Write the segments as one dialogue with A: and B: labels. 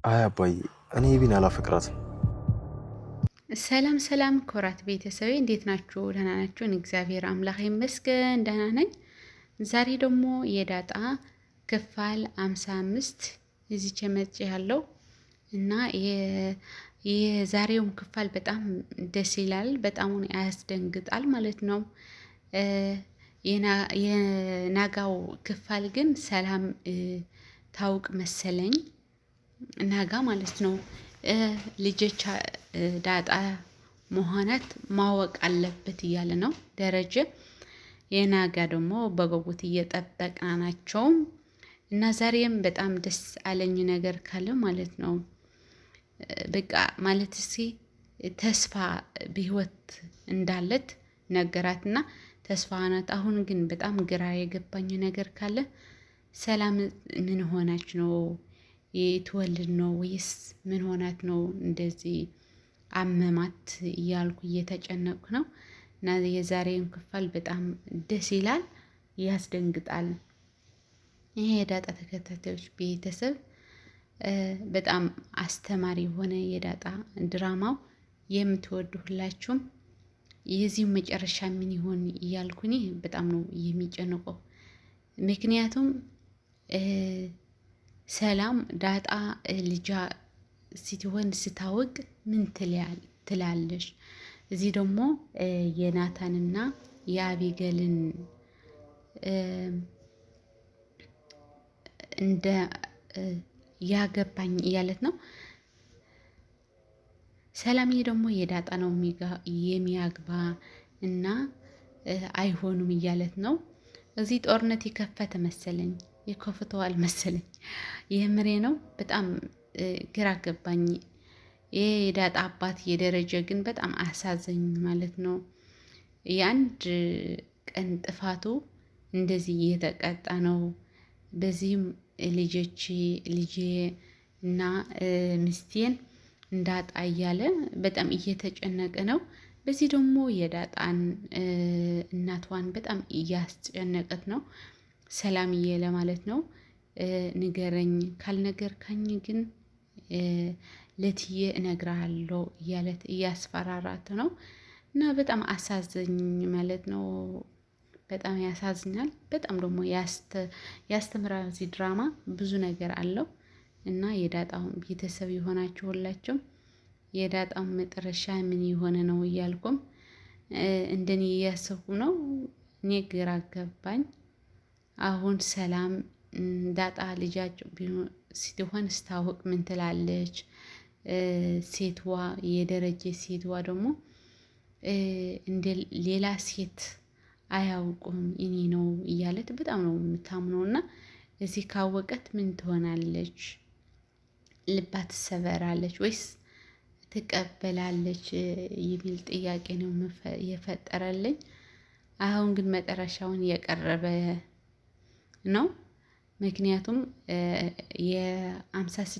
A: አይ አባዬ፣ እኔ ቢን አላፈቅራትም።
B: ሰላም ሰላም፣ ኮራት ቤተሰቤ እንዴት ናችሁ? ደህና ናችሁን? እግዚአብሔር አምላክ ይመስገን ደህና ነኝ። ዛሬ ደግሞ የዳጣ ክፍል 55 እዚች መጭ ያለው እና የዛሬውም ክፍል በጣም ደስ ይላል፣ በጣም ያስደንግጣል ማለት ነው። የናጋው ክፍል ግን ሰላም ታውቅ መሰለኝ ናጋ ማለት ነው። ልጆች ዳጣ መሆናት ማወቅ አለበት እያለ ነው ደረጀ። የናጋ ደግሞ በጉጉት እየጠበቅና ናቸው እና ዛሬም በጣም ደስ አለኝ ነገር ካለ ማለት ነው በቃ ማለት እስኪ ተስፋ በህይወት እንዳለት ነገራትና ተስፋ ናት። አሁን ግን በጣም ግራ የገባኝ ነገር ካለ ሰላም ምን ሆናች ነው የትወልድ ነው ወይስ ምን ሆናት ነው እንደዚህ አመማት እያልኩ እየተጨነቅኩ ነው። እና የዛሬውን ክፍል በጣም ደስ ይላል፣ ያስደንግጣል። ይሄ የዳጣ ተከታታዮች ቤተሰብ በጣም አስተማሪ የሆነ የዳጣ ድራማው የምትወዱ ሁላችሁም የዚሁ መጨረሻ ምን ይሆን እያልኩኝ በጣም ነው የሚጨንቀው። ምክንያቱም ሰላም ዳጣ ልጃ ስትሆን ስታውቅ ምን ትላለች? እዚህ ደግሞ የናታንና የአቢገልን እንደ ያገባኝ እያለት ነው። ሰላምዬ ደግሞ የዳጣ ነው የሚያግባ እና አይሆኑም እያለት ነው። እዚህ ጦርነት የከፈተ መሰለኝ የከፍተዋል መሰለኝ። የምሬ ነው። በጣም ግራ ገባኝ። የዳጣ አባት የደረጀ ግን በጣም አሳዘኝ ማለት ነው። የአንድ ቀን ጥፋቱ እንደዚህ እየተቀጣ ነው። በዚህም ልጆቼ ልጄ እና ሚስቴን እንዳጣ እያለ በጣም እየተጨነቀ ነው። በዚህ ደግሞ የዳጣን እናቷን በጣም እያስጨነቀት ነው። ሰላምዬ ለማለት ነው። ንገረኝ፣ ካልነገርከኝ ግን ለትዬ እነግርሃለሁ እያለት እያስፈራራት ነው። እና በጣም አሳዘኝ ማለት ነው። በጣም ያሳዝኛል። በጣም ደግሞ ያስተምራል። እዚህ ድራማ ብዙ ነገር አለው እና የዳጣውን ቤተሰብ የሆናችሁ ሁላችሁም የዳጣውን መጨረሻ ምን የሆነ ነው እያልኩም እንደኔ እያሰብኩ ነው። እኔ ግራ ገባኝ። አሁን ሰላም ዳጣ ልጃቸው ስትሆን ስታወቅ ምን ትላለች? ሴትዋ የደረጀ ሴትዋ ደግሞ እንደ ሌላ ሴት አያውቁም እኔ ነው እያለት በጣም ነው የምታምነው። እና እዚህ ካወቀት ምን ትሆናለች? ልባ ትሰበራለች ወይስ ትቀበላለች የሚል ጥያቄ ነው የፈጠረልኝ። አሁን ግን መጨረሻውን እየቀረበ ነው። ምክንያቱም የ56ን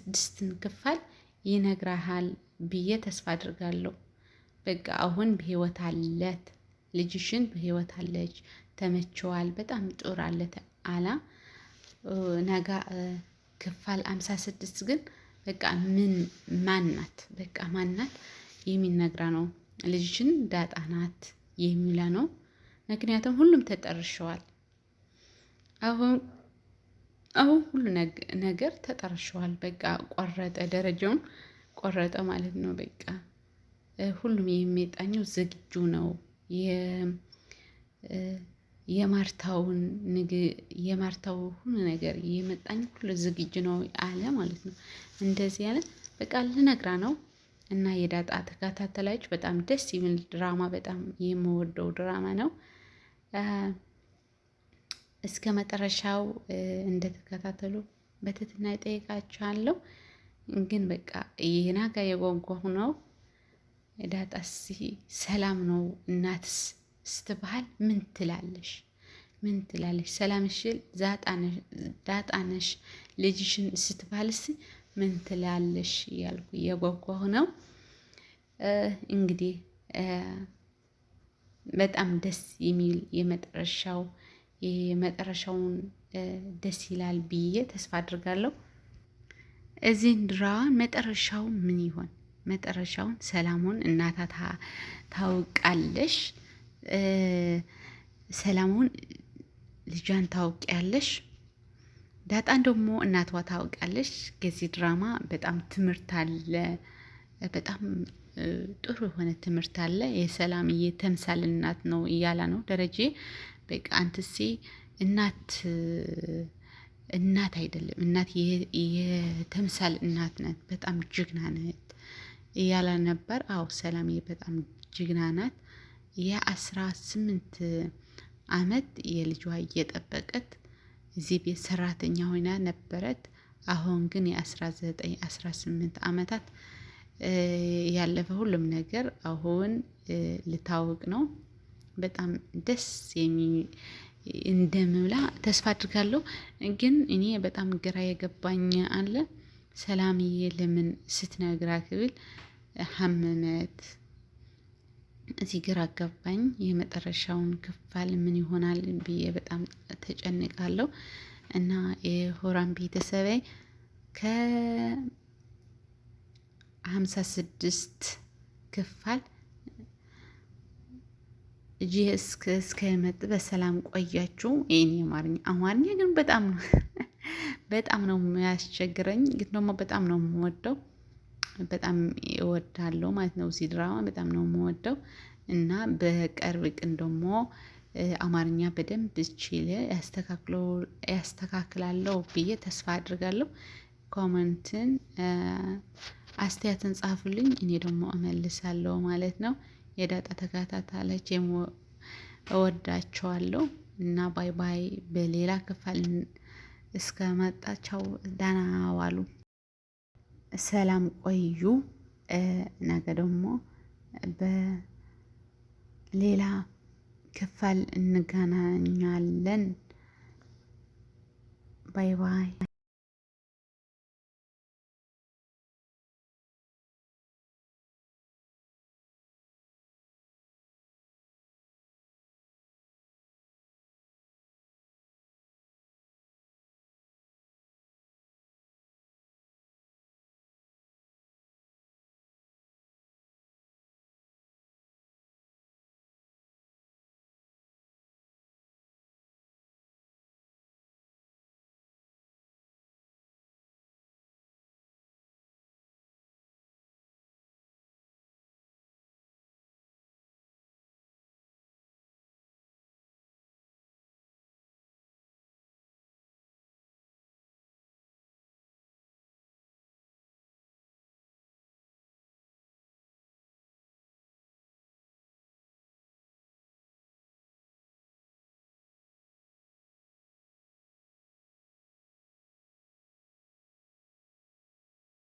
B: ክፍል ይነግረሃል ብዬ ተስፋ አድርጋለሁ። በቃ አሁን በህይወት አለት ልጅሽን በህይወት አለች ተመቸዋል፣ በጣም ጥሩ አለት አላ ነጋ ክፍል 56 ግን በቃ ምን ማናት በቃ ማናት የሚነግራ ነው። ልጅሽን ዳጣ ናት የሚላ ነው። ምክንያቱም ሁሉም ተጠርሸዋል። አሁን አሁን ሁሉ ነገር ተጠርሸዋል። በቃ ቆረጠ፣ ደረጃውን ቆረጠ ማለት ነው። በቃ ሁሉም የሚጣኘው ዝግጁ ነው። የማርታውን የማርታው ሁሉ ነገር የመጣኝ ሁሉ ዝግጁ ነው አለ ማለት ነው። እንደዚህ ያለ በቃ ልነግራ ነው። እና የዳጣ ተከታተላችሁ በጣም ደስ የሚል ድራማ፣ በጣም የምወደው ድራማ ነው። እስከ መጨረሻው እንደተከታተሉ በትህትና እጠይቃችኋለሁ። ግን በቃ የናጋ የጓጓሁ ነው። ዳጣስ ሰላም ነው እናትስ ስትባል ምን ትላለሽ? ምን ትላለሽ? ሰላም ሽል ዳጣነሽ ልጅሽን ስትባልስ ምን ትላለሽ? እያልኩ እየጓጓሁ ነው። እንግዲህ በጣም ደስ የሚል የመጨረሻው የመጨረሻውን ደስ ይላል ብዬ ተስፋ አድርጋለሁ። እዚህን ድራማ መጨረሻው ምን ይሆን? መጨረሻውን ሰላሙን እናታ ታውቃለሽ፣ ሰላሙን ልጇን ታውቂያለሽ፣ ዳጣን ደግሞ እናቷ ታውቃለሽ። ከዚህ ድራማ በጣም ትምህርት አለ፣ በጣም ጥሩ የሆነ ትምህርት አለ። የሰላምዬ ተምሳል እናት ነው እያላ ነው ደረጀ። በቃ አንትሴ እናት እናት አይደለም እናት የተምሳል እናት ናት፣ በጣም ጀግና ናት እያለ ነበር። አዎ ሰላምዬ በጣም ጀግና ናት። የ18 አመት የልጇ እየጠበቀት እዚህ ቤት ሰራተኛ ሆና ነበረት። አሁን ግን የ19 18 አመታት ያለፈ ሁሉም ነገር አሁን ልታወቅ ነው። በጣም ደስ እንደምብላ ተስፋ አድርጋለሁ። ግን እኔ በጣም ግራ የገባኝ አለ ሰላምዬ ለምን ስትነግራ ክብል ሀመመት እዚህ ግራ ገባኝ። የመጨረሻውን ክፍል ምን ይሆናል ብዬ በጣም ተጨንቃለሁ። እና የሆራን ቤተሰቤ ከ56 ክፍል እጂ እስከ መጥ በሰላም ቆያችሁ። የኔ አማርኛ አማርኛ ግን በጣም ነው በጣም ነው የሚያስቸግረኝ፣ ግን ደግሞ በጣም ነው የምወደው። በጣም እወዳለሁ ማለት ነው። እዚህ ድራማ በጣም ነው የምወደው እና በቅርብ ቀን ደግሞ አማርኛ በደንብ ችለ ያስተካክላለሁ ብዬ ተስፋ አድርጋለሁ። comment ን አስተያየትን ጻፉልኝ፣ እኔ ደግሞ እመልሳለሁ ማለት ነው። የዳጣ ተከታታዮች እወዳቸዋለሁ እና bye bye። በሌላ ክፍል እስከመጣ ቻው፣ ደህና ዋሉ። ሰላም ቆዩ። ነገ ደግሞ በሌላ ክፍል እንገናኛለን። bye bye።